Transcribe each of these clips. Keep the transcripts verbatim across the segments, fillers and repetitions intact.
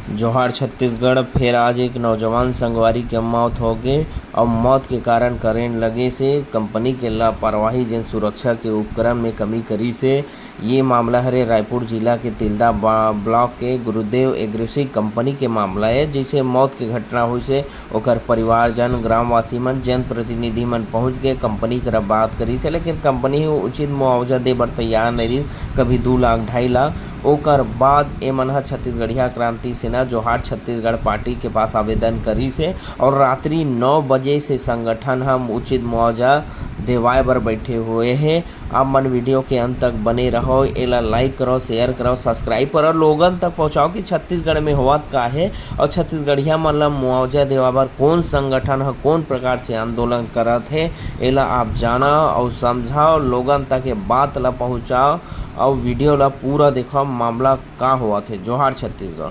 जोहार छत्तीसगढ़, फेर आज एक नौजवान संगवारी के मौत होगे। अउ मौत के कारण करेंट लगे से कंपनी के लापरवाही, जेन सुरक्षा के उपकरण में कमी करी से। ये मामला हरे रायपुर जिला के तिल्दा बा-, ब्लॉक के गुरुदेव एग्रेसिव कंपनी के मामला है, जैसे मौत के घटना हुई से ओकर परिवारजन, ग्रामवासी मन, जनप्रतिनिधि मन पहुंच के कंपनी करा बात करिस हे, लेकिन कंपनी ह उचित मुआवजा दे बर तैयार नइ रहिस, कभी दू लाख, ढाई लाख। ओकर बाद ए मन ह छत्तीसगढ़िया क्रांति सेना जोहार छत्तीसगढ़ पार्टी के पास आवेदन करिस हे और रात्रि नौ बजे से संगठन ह उचित मुआवजा देवाए बर बैठे हुए हे। आप मन वीडियो के अंत तक बने रहो, एला लाइक करो, शेयर करो, सब्सक्राइब करो, लोगन तक पहुंचाओ कि छत्तीसगढ़ में होवत का हे और छत्तीसगढ़िया मन ला मुआवजा देवा बर कौन संगठन ह कौन प्रकार से आंदोलन करत हे। एला आप जाना और समझाओ, लोगन तक ये बात ला पहुंचाओ और वीडियो ला पूरा देखो, मामला का होवत हे। जोहार छत्तीसगढ़।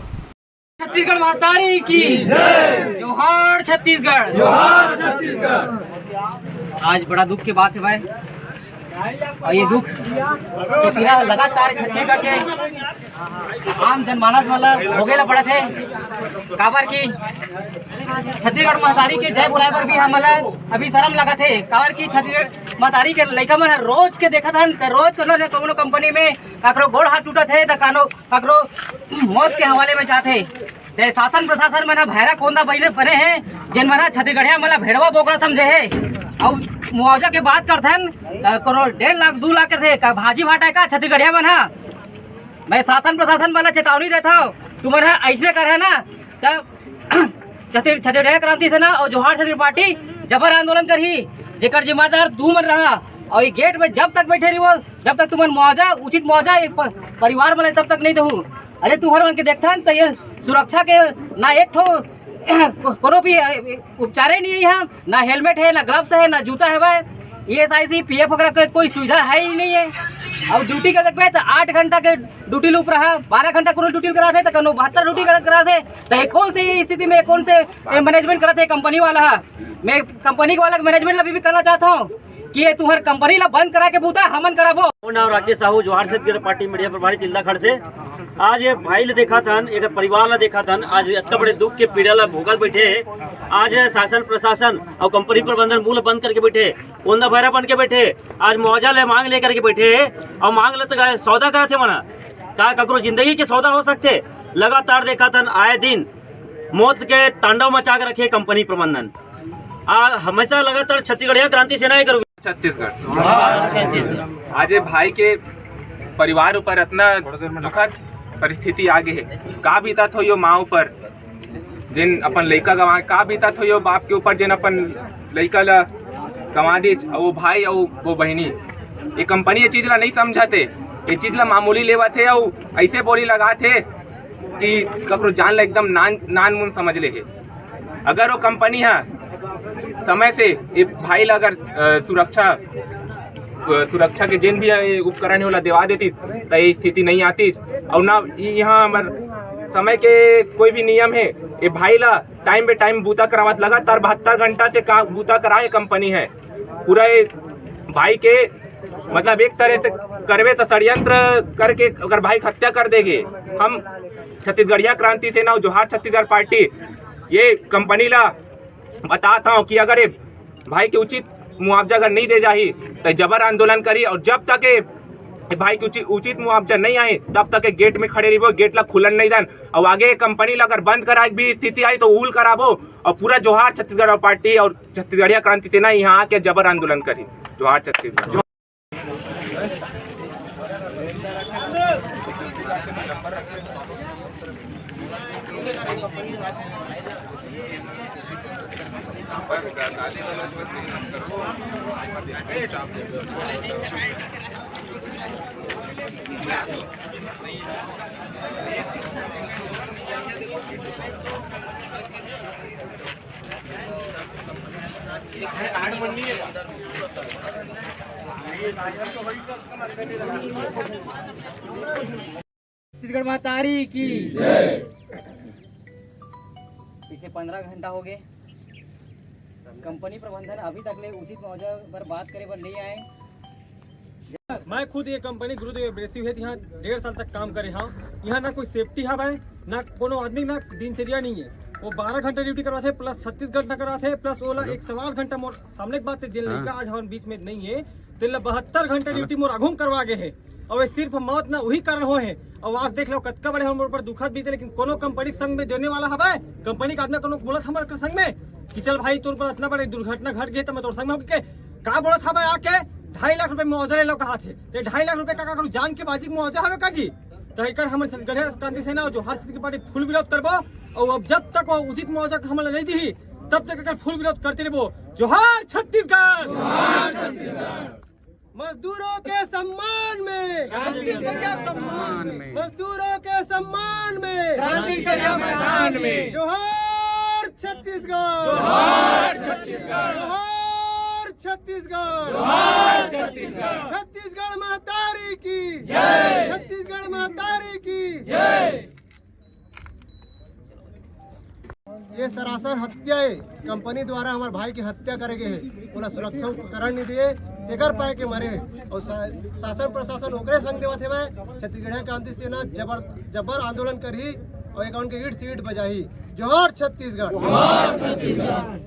छत्तीसगढ़ महतारी की जोहार छत्तीसगढ़। जोहार छत्तीसगढ़। आज बड़ा दुख के बात है भाई, और ये दुख तो पीड़ा लगातार छत्तीसगढ़ के आम जनमानस मन ला भोगे ला पड़त हे। काबर कि छत्तीसगढ़ महतारी के जय बोलाए बर भी हमन ला अभी शर्म लगत हे, काबर कि छत्तीसगढ़ महतारी के लइका मन ह रोज के देखत हन, त रोज कोनो न कोनो कंपनी में काकरो गोड़ हाथ टूटत हे, त कानो काकरो मौत के हवाले में जात हे। ते शासन प्रशासन मन ह भैरा कोंदा बने, बने हे, जेन मन ह छत्तीसगढ़िया मन ला भेड़वा बोकरा समझे हे। अउ मुआवजा के बात करथन, त कोनो डेढ़ लाख, दू लाख करथे, का भाजी भाटा हे का छत्तीसगढ़िया मन ह? मैं शासन प्रशासन मन ला चेतावनी देत हव, तुमन ह अइसने करहे ना, त छत्तीस-, छत्तीसगढ़िया क्रांति सेना अउ जोहार छत्तीसगढ़ पार्टी जबर आंदोलन करही, जेकर जिम्मेदार तुमन रहा। अउ ये गेट में जब तक बैठे रहिबो, जब तक तुमन मुआवजा, उचित मुआवजा एक प-, परिवार मन ला तब तक नहीं देहू। अरे तुहर मन के देखथन त ये सुरक्षा के ना एक ठो को-, कोनो भी, अ, उपचारे नहीं है यहाँ, ना हेलमेट है, ना ग्लव्स है, ना जूता है भाई। ईएसआईसी, पीएफ वगैरह के कोई सुविधा है ही नहीं है। और ड्यूटी के देखबे त आठ घंटा के ड्यूटी लूप रहा, बारह घंटा कोनो ड्यूटी कराथे, त कोनो बहत्तर ड्यूटी करा, कराथे। त ये कौन से ये स्थिति में कौन से, ए, मैनेजमेंट कराथे कंपनी वाला ह? मैं कंपनी वाला के मैनेजमेंट ला भी, भी करना चाहत हव कि ये तुम्हर कंपनी ला बंद करा के बूता हमन कराबो। मोर नाम राकेश साहू, जोहार छत्तीसगढ़ पार्टी मीडिया प्रभारी तिल्दा खड़ से। आज ये भाई ला देखत हन, एकर परिवार ला देखत हन, आज अतका बड़े दुख के पीड़ा ला भोगत बैठे हे। आज शासन प्रशासन अउ कंपनी प्रबंधन मुंह ला बंद करके बैठे हे, कोंदा भैरा बन के बैठे हे। आज मुआवजा ले मांग लेकर के बैठे हे अउ मांग ले तक सौदा करत हे मना। का ककरो जिंदगी के सौदा हो सकथे? लगातार देखत हन, आए दिन मौत के तांडव मचा के रखे कंपनी प्रबंधन। आ हमेशा लगातार छत्तीसगढ़िया क्रांति सेना ही करूँगी। छत्तीसगढ़। आज ये भाई के परिवार ऊपर इतना दुखद परिस्थिति आ गई है। का बीतत हो यो माँ ऊपर, जिन अपन लइका गंवा, का बीतत हो यो बाप के ऊपर, जिन अपन लइका ला गंवा दीच, अउ वो भाई अउ वो बहिनी। ये कंपनी ये चीज ला नहीं समझत हे, ये चीज ला मामूली लेवत हे अउ ऐसे बोली लगात हे कि ककरो जान ला एकदम नान, नान मुन समझ ले हे। अगर वो कंपनी ह समय से ये भाई ला अगर, अ, सुरक्षा, अ, सुरक्षा के जिन भी, अ, उपकरण हे, ओला देवा देती, त ये स्थिति नहीं आती। अउ ना इ-, यहाँ हमर समय के कोई भी नियम हे, ये भाई ला टाइम पे टाइम बूता करावत, लगातार बहत्तर घंटा से का बूता कराए कंपनी है। पूरा ये भाई के मतलब एक तरह से करबे तो षड्यंत्र करके अगर भाई के हत्या कर देगे। हम छत्तीसगढ़िया क्रांति सेना अउ जोहार छत्तीसगढ़ पार्टी ये कंपनी ला बतात हव कि अगर ये भाई के उचित मुआवजा अगर नहीं दे जाही, तो जबर आंदोलन करी अउ जब तक ये, ये भाई के उचित, उचित मुआवजा नहीं आए, तब तक ये गेट में खड़े रहिबो, गेट ला खुलन नहीं दन। अउ आगे ये कंपनी ला अगर बंद कराए के भी स्थिति आई, तो उल कराबो अउ पूरा जोहार छत्तीसगढ़ अउ पार्टी अउ छत्तीसगढ़िया क्रांति सेना यहाँ आके जबर आंदोलन करी। जोहार छत्तीसगढ़। छत्तीसगढ़ महतारी की। पिछले पंद्रह घंटा हो गए, कंपनी प्रबंधन अभी तक ले उचित मुआवजा बर बात करे बर नहीं आए। मैं खुद ये कंपनी गुरुदेव एब्रेसिव हे, इहाँ डेढ़ साल तक काम करे हँव। इहाँ ना कोई सेफ्टी हवय, ना कोनो आदमी, ना दिनचर्या नहीं है। वो बारह घंटा ड्यूटी करवाथे, प्लस छत्तीस घंटा करवाथे, प्लस ओला एक सौ आठ घंटा मोर सामने के बात है, जेन हाँ। लइका आज हमन बीच में नहीं है, तेन ला बहत्तर घंटा हाँ। ड्यूटी मोर आघू म करवा गे हे। और ये सिर्फ मौत ना वही कारण होए हे। और आज देख लो, कतका बड़े हमर ऊपर दुखद बीते, लेकिन कोनो कंपनी के संग में देने वाला हवय? कंपनी का आदमी कोनो बोलत हमर के संग में कि चल भाई, तोर पर इतना बड़े दुर्घटना घट गई, तो मैं तोर संग में होके का बोलत हवय आके? ढाई लाख रुपए मुआवजा ले लो कहा थे। ये ढाई लाख रुपए का, का करू? जान के बाजी के मुआवजा हवे का जी? तो एकर हमन छत्तीसगढ़िया क्रांति सेना और जोहार छत्तीसगढ़ पार्टी फुल विरोध करबो। और अब जब तक वो उचित मुआवजा हमन ला नहीं दी, तब तक एकर फुल विरोध करते रहबो। जोहार छत्तीसगढ़। मजदूरों के सम्मान में, छत्तीसगढ़िया सम्मान में। मजदूरों के सम्मान में, क्रांति के मैदान में। जोहार छत्तीसगढ़। जोहार छत्तीसगढ़। जोहार छत्तीसगढ़। जोहार छत्तीसगढ़। छत्तीसगढ़ महतारी की जय। छत्तीसगढ़ महतारी की जय। ये सरासर हत्या है। कंपनी द्वारा हमारे भाई की हत्या करे गए है। ओला सुरक्षा उपकरण नहीं दिए, तेकर पाए के मरे है। और शा-, शासन प्रशासन ओकरे संग देवत है भाई। छत्तीसगढ़िया क्रांति सेना जबर जबर आंदोलन करही और एकाउंट के ईट से ईट बजाही। जोहार छत्तीसगढ़। जोहार छत्तीसगढ़।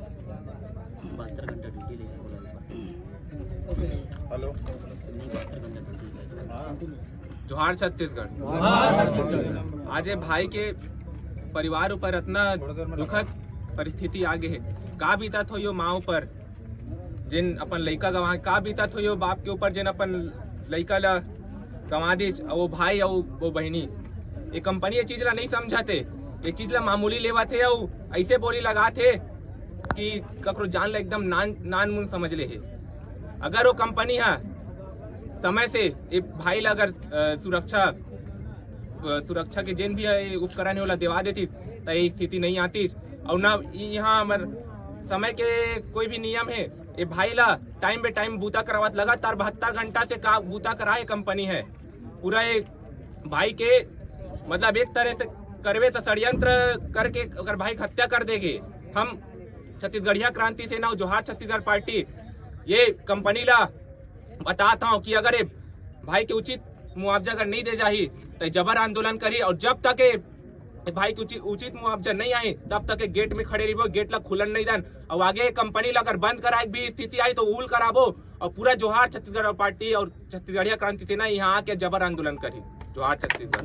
हेलो। जोहार छत्तीसगढ़। आज ये भाई के परिवार ऊपर इतना दुखद परिस्थिति आ गई है। का बीतत हो यो माँ ऊपर, जिन अपन लइका गंवा, का बीतत हो यो बाप के ऊपर, जिन अपन लइका ला गंवा दीस, अउ वो भाई अउ वो बहिनी। ये कंपनी ये चीज ला नहीं समझत हे, ये चीज ला मामूली लेवत हे अउ ऐसे बोली लगात हे कि ककरो जान ला एकदम नान नान मुन समझ ले हे। अगर वो कंपनी हा समय से ये भाई ला अगर अ, सुरक्षा अ, सुरक्षा के जेन भी है उपकरण है ओला देवा देती, त ये स्थिति नहीं आती। और ना यहाँ हमर समय के कोई भी नियम है, ये भाई ला टाइम पे टाइम बूता करावत, लगातार बहत्तर घंटा से का बूता कराए कंपनी है। पूरा ये भाई के मतलब एक तरह से करवे तो षड्यंत्र करके अगर भाई के हत्या कर देगे। हम छत्तीसगढ़िया क्रांति सेना और जोहार छत्तीसगढ़ पार्टी ये कंपनी ला बतात हूँ कि अगर ये भाई के उचित मुआवजा अगर नहीं दे जाही तो जबर आंदोलन करी और जब तक ये भाई के उचित, उचित मुआवजा नहीं आए तब तक ये गेट में खड़े रहिबो, गेट ला खुलन नहीं दन। और आगे कंपनी ला अगर बंद कराए भी स्थिति आई तो उल कराबो। और पूरा जोहार छत्तीसगढ़ पार्टी और छत्तीसगढ़िया क्रांति सेना यहाँ आके जबर आंदोलन करी। जोहार छत्तीसगढ़।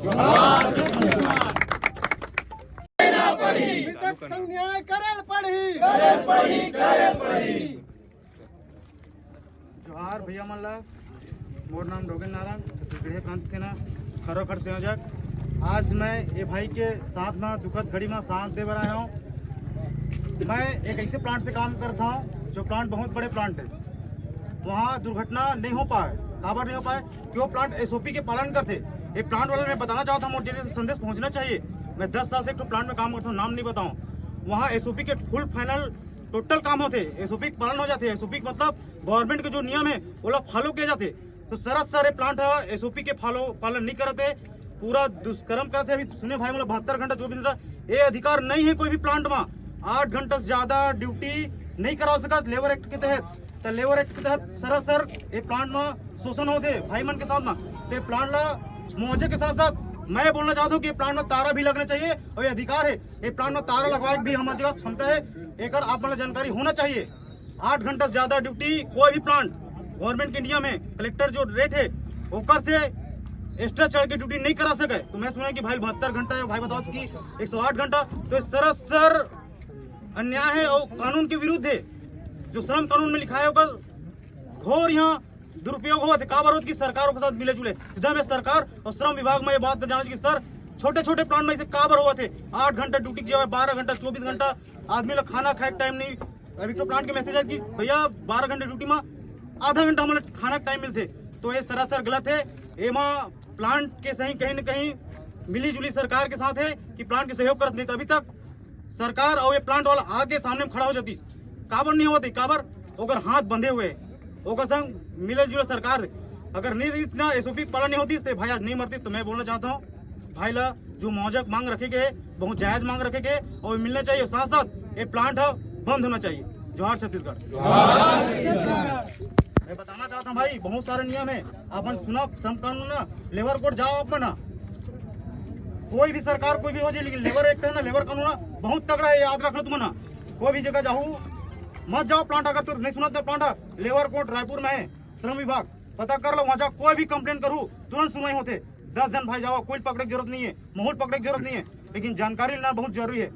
मृतक संग न्याय करल पड़ही। जोहार भैया मन ला, मोर नाम डोगेल नारायण, छत्तीसगढ़िया क्रांति सेना खरोखर संयोजक। आज मैं ये भाई के साथ में दुखद घड़ी में साथ दे बर आया हूँ। मैं एक ऐसे प्लांट से काम करता हूँ जो प्लांट बहुत बड़े प्लांट है, वहाँ दुर्घटना नहीं हो पाए। काबर नहीं हो पाए? कि वो प्लांट एसओपी के पालन करते। ये प्लांट वाला ने बताना चाहता हूँ, मुझे संदेश पहुँचना चाहिए। मैं दस साल से एक ठो प्लांट में काम करता हूँ, नाम नहीं बताऊँ। वहाँ एसओपी के फुल फाइनल टोटल काम होते, एसओपी के पालन हो जाते। एसओपी मतलब गवर्नमेंट के जो नियम है ओला फॉलो किया जाते। तो सरासर ये प्लांट है एसओपी के फॉलो पालन नहीं करते, पूरा दुष्कर्म करते। अभी सुने भाई, मतलब बहत्तर घंटा चौबीस घंटा ये अधिकार नहीं है कोई भी प्लांट में। आठ घंटा से ज्यादा ड्यूटी नहीं करवा सका लेबर एक्ट के तहत। तो लेबर एक्ट के तहत सरासर ये प्लांट में शोषण होते भाई मन के साथ में। तो ये प्लांट ला मुआवजे के साथ साथ मैं बोलना चाहता हूँ कि ये प्लांट में तारा भी लगना चाहिए और ये अधिकार है। ये प्लांट में तारा लगवाए के भी हमारे जगह क्षमता है, एकर आप मन ला जानकारी होना चाहिए। आठ घंटा से ज्यादा ड्यूटी कोई भी प्लांट गवर्नमेंट के नियम है, कलेक्टर जो रेट है ओकर से एक्स्ट्रा चढ़ के ड्यूटी नहीं करा सके। तो मैं सुना कि भाई बहत्तर घंटा है, भाई बताओ कि एक सौ आठ घंटा, तो ये सरासर अन्याय है और कानून के विरुद्ध है। जो श्रम कानून में लिखा है ओकर घोर यहाँ दुरुपयोग होवत हे। काबर होत कि सरकार के साथ मिले जुले। सीधा मैं सरकार और श्रम विभाग में ये बात जानना चाहिए कि सर, छोटे छोटे प्लांट में से काबर होवत हे, आठ घंटा ड्यूटी किया हुआ है, बारह घंटा, चौबीस घंटा आदमी लोग खाना खाए टाइम नहीं। अभी तो प्लांट के मैसेज है कि भैया बारह घंटे ड्यूटी में आधा घंटा हमारे खाना टाइम मिलते। तो ये सरासर गलत है। एमा प्लांट के सही कहीं ना कहीं मिली जुली सरकार के साथ है कि प्लांट के सहयोग करत नहीं, तो अभी तक सरकार और ये प्लांट वाला आके सामने में खड़ा हो जाती, काबर नहीं होती? काबर ओकर हाथ बंधे हुए, ओकर संग मिले जुले सरकार। अगर नहीं इतना एसओपी पालन नहीं होती तो भाई आज नहीं मरती। तो मैं बोलना चाहता हूँ भाई ला जो मुआवजा मांग रखे गए बहुत जायज मांग रखे गए और मिलना चाहिए, साथ साथ ये प्लांट है बंद होना चाहिए। जोहार छत्तीसगढ़। मैं बताना चाहता हूँ भाई, बहुत सारे नियम है, अपन सुना श्रम कानून ना, लेबर कोड जाओ अपन ना। कोई भी सरकार कोई भी हो जाए, लेकिन लेबर एक्ट है ना, लेबर कानून ना बहुत तगड़ा है, याद रखना तुम ना। कोई भी जगह जाओ, मत जाओ प्लांट, अगर तुम नहीं सुना तो प्लांट लेबर कोड रायपुर में है, श्रम विभाग पता कर लो, वहाँ जाओ, कोई भी कंप्लेंट करूँ तुरंत सुनवाई होते। दस जन भाई जाओ, कोई पकड़े की जरूरत नहीं है, माहौल पकड़े की जरूरत नहीं है, लेकिन जानकारी लेना बहुत जरूरी है।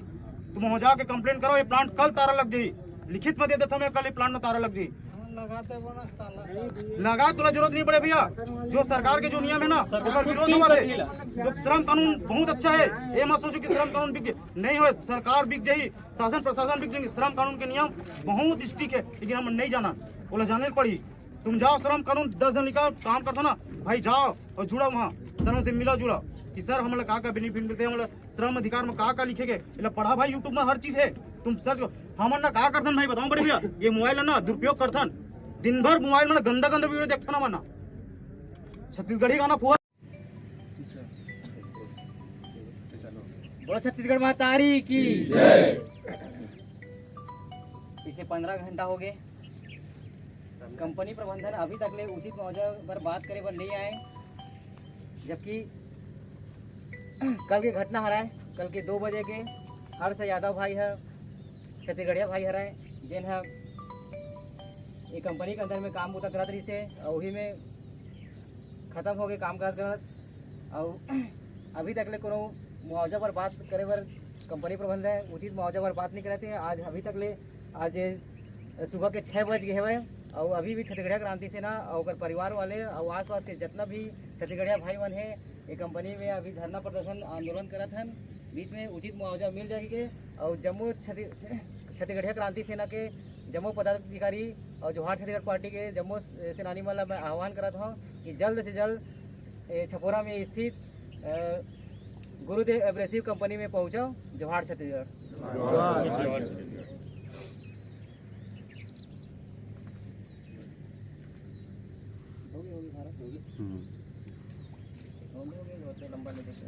तुम वहाँ जाके कंप्लेंट करो, ये प्लांट कल तारा लग जाई, लिखित में दे देता हूँ मैं, कल ये प्लांट में तारा लग जाई। लगा तोला जरूरत नहीं पड़े भैया, जो सरकार के जो नियम है ना, ओकर विरोध हुआ थे। जो श्रम कानून बहुत अच्छा है, ये मत सोचो कि श्रम कानून बिक नहीं हो, सरकार बिक जाई, शासन प्रशासन बिक जाएंगे। श्रम कानून के नियम बहुत स्ट्रिक्ट है, लेकिन हम नहीं जाना, बोला जाने पड़ी। तुम जाओ श्रम कानून, दस जन निकाल काम करता ना भाई, जाओ और जुड़ा वहाँ श्रम से मिला जुला कि सर हमला का का बेनिफिट मिलते हैं, हमला श्रम अधिकार में का का लिखे गए, इला पढ़ा भाई, यूट्यूब में हर चीज है। तुम सर्च करो। हमन ना का करथन भाई, बताओ बड़े भैया, ये मोबाइल ना दुरुपयोग करथन, दिन भर मोबाइल में ना गंदा गंदा वीडियो देखथन हमन ना, छत्तीसगढ़ी गाना फुआ। बोलो छत्तीसगढ़ महतारी की। पिछले पंद्रह घंटा हो गए, कंपनी प्रबंधन अभी तक ले उचित मुआवजा बर बात करे बर नहीं आए, जबकि कल के घटना हरय, कल के दो बजे के हर्ष यादव भाई ह, छत्तीसगढ़िया भाई हरय, जेन ह ये कंपनी के अंदर में काम बूता करत रहिस हे, अउ उही में खत्म हो गए काम करत करत, अउ अभी तक ले कोनो मुआवजा बर बात करे बर कंपनी प्रबंधन उचित मुआवजा बर बात नहीं करत हे। आज अभी तक ले, आज सुबह के छः बज गए हवय, अउ अभी भी छत्तीसगढ़िया क्रांति सेना अउ ओकर परिवार वाले अउ आसपास के जितना भी छत्तीसगढ़िया भाई मन हे, ये कंपनी में अभी धरना प्रदर्शन आंदोलन करत हन। बीच में उचित मुआवजा मिल जाही के, अउ जम्मो छत्ती-, छत्तीसगढ़िया क्रांति सेना के जम्मो पदाधिकारी अउ जोहार छत्तीसगढ़ पार्टी के जम्मो सेनानी मन ला मैं आह्वान करत हौं कि जल्द से जल्द ए, छपोरा में स्थित, अ, गुरुदेव एब्रेसिव कंपनी में पहुंचो। जोहार छत्तीसगढ़। जोहार। होगी, होगी, भारत होगी। हम्म। होगी, होगी, बहुत लंबा नहीं देखते।